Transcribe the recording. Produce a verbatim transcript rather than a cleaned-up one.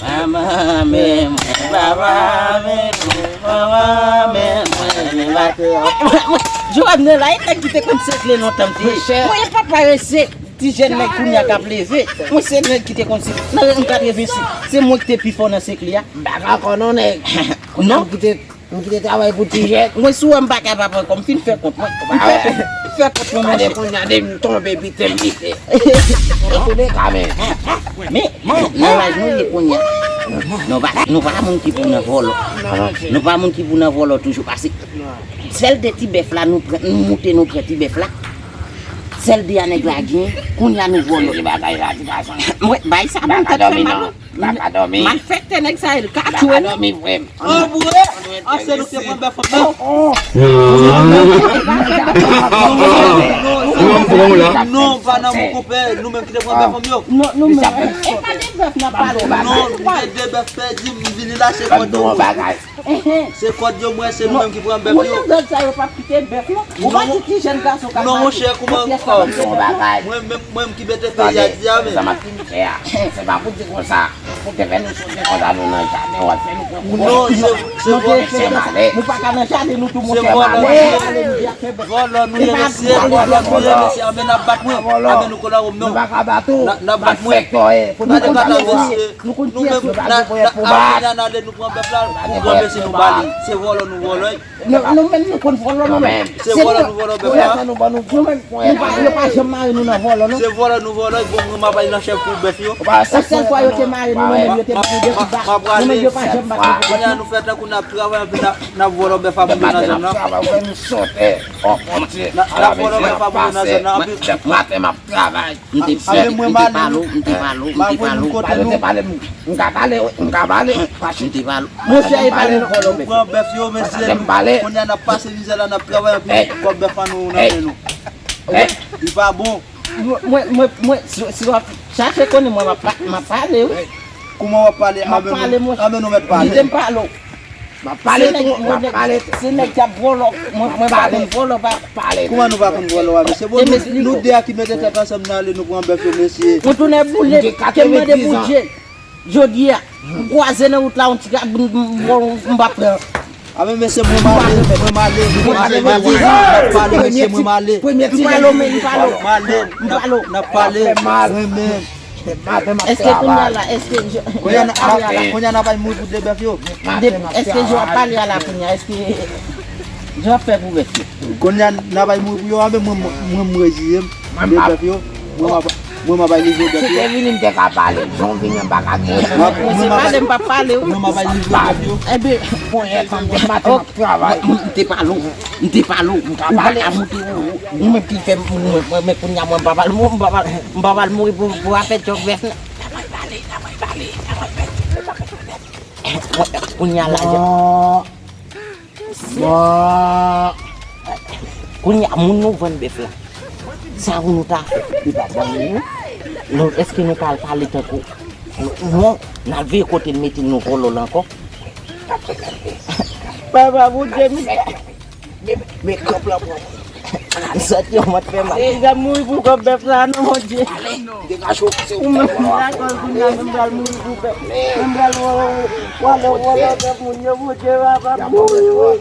Manman men mwen, papa men mwen, manman men mwen, men papa. Joab nan la, e nèg ki te konn sekle lontan m te ye. Monchè. Mwen e papa yo se ti jèn nèg kounye a k ap leve. Mwen se nèg ki te konn sekle. Nan katrevensis, se mwen ki te pi fò nan sekle a. M pa ka ankò non nèg. Non. M kite M kite travay pou ti jèn. Mwen si w wè m pa kapab ankò, m fin fè kont mwen. M fè kont, fè kont mwen, monchè. Gade kounye a de m tonbe pite m pite. Nan tou de ka men. Men, nan laj nou ye kounye a, nou pa, nou pa moun ki pou nan vòlò. Nou pa moun ki pou nan vòlò toujou. Paske sèl de ti bèf la, nou pran, nou moute, nou pran ti bèf la. Sèl de a nèg la gen, kounye a nou vòlò. Sezi bagay la, ti gason. Mwen, bay sa ban m tèt fè mal. M pa ka dòmi non. M pa ka dòmi. Malfektè nèg sa yo ka tchwe nou. M pa ka dòmi vre. An vre? An se nou te pran bèf an? Non, pa nan mon konpè, nou menm ki te pran bèf an yo. Non, nou menm. E pa de bèf n ap pale. Non, m gen de bèf pèdi, m vini la se kòd yo. Se kòd yo, mwen, se nou menm ki pran bèf yo. Moun nan gang sa yo p ap kite bèf non. Ou pa di ti jèn gason k ap mache. Non, monchè, kouman? Mwen menm, mwen menm ki mete peyi a di a men. Sa m ap di monchè a, se pa pou di konsa. Pou te fè nou sote konsa nou nan jaden, w ap fè nou pran kout. Non, se, se vòlò. Nou pa ka nan jaden nou tou, monchè. Vòlò nou ye, mesye, vòlò nou ye, mesye. Anben n ap bat mwen. Anben nou kolabo m non. N ap bat mwen. Gade kata mesye. Nou konn pyès nou pa gen ponyèt pou bay. Kounye a n ale nou pran bèf la, pou pran mesye nou ba li. Se vòlò nou vòlò. Nou menm nou konn vòlò nou menm. Se vòlò nou vòlò bèf la. Nou menm, nou pa, yo pa janm mare nou nan vòlò non. Se vòlò nou vòlò, bon, nou m ap al nan chèf pou bèf yo. Yon sèl fwa yo te mare nou, nou menm yo te ba nou de kout bal. Nou menm yo pa janm bat nou. Kounye a nou fè tankou n ap travay, anpi n ap, n ap vòlò bèf a moun yo nan zòn nan. N ap vòlò bèf a moun yo nan zòn nan, anpi maten m ap travay. M te fè, m te pale w, m te pale w, m te pale w. Pale, te pale m. M ka pale, wi, m ka pale. M te pale w. Monchè, e pale nou vòlò bèf. Nou pran bèf yo, mesye, nou, kounye a n ap pase mizè la, n ap travay, anpi kòb bèf an nou nan men nou. Li pa bon. Mwen, mwen, mwen, mwen, si, si w ap chache konnen mwen, m ap pa-, m ap pale, wi. Kouman w ap pale? M ap pale, monchè. Anben nou mèt pale. Kite m pale w. M ap pale tou, m ap pale tou. Se nèg k ap vòlò, mwen, mwen pa konn vòlò, pa. Pale. Kouman nou pa konn vòlò a, mesye? Bon, nou, nou de a ki mete tèt ansanm, n ale, nou pran bèf yo, mesye. Ou tounen boule, ke m mande Bondye. Jodi a, m kwaze nan wout la, yon ti ka, m, m, m, m pa pran. A men, mesye, mwen m ale, mwen m ale, mwen m ale, mwen m ale, mesye, mwen m ale. M pale w, men m pale w. M ale, m pale w. N ap pale, mwen menm. Èske kounye a la, èske je, kounye a n ap bay mouri pou de bèf yo? Èske je w ap pale a la kounye a? Èske je w ap fè pou bèf yo? Kounye a n ap bay mouri pou yo, anben mwen, mwen, mwen m reziye m. De bèf yo, mwen m ap, mwen m ap bay livre bèf yo. Si te vini m te ka pale, jan w vini an m pa ka di. Mwen se pale m p ap pale wi. Mwen m ap bay livre bèf yo. Enben, ponyèt an m te maten m ap travay. M te pale w, m te pale w. Ou pa ka moute ou, ou menm ki fè m, mwen, mwen, men kounye a mwen m pa pale, mwen m pa pale. M pa pral mouri pou, pou afè tchòk vès non. N ap pale, n ap pale, n ap pale. Kounye a la, bon. Kounye a, moun nou vann bèf la. Sa pou nou ta fè? Li pa ban nou, non. Nou, èske nou pral pale tankou? Non, n al veye kote l mete nou vòlò la ankò. Papa Bondye, m Men, men kòb la pran. M santi yon mòt fè mal. E, m ap mouri pou kòb bèf la non, Bondye. Degaje w, se ou menm. Dakò, kounye a, men m pral mouri pou bèf. Men m pral wòlò, wòlò, wòlò bèf moun yo, Bondye, papa, m mouri wi.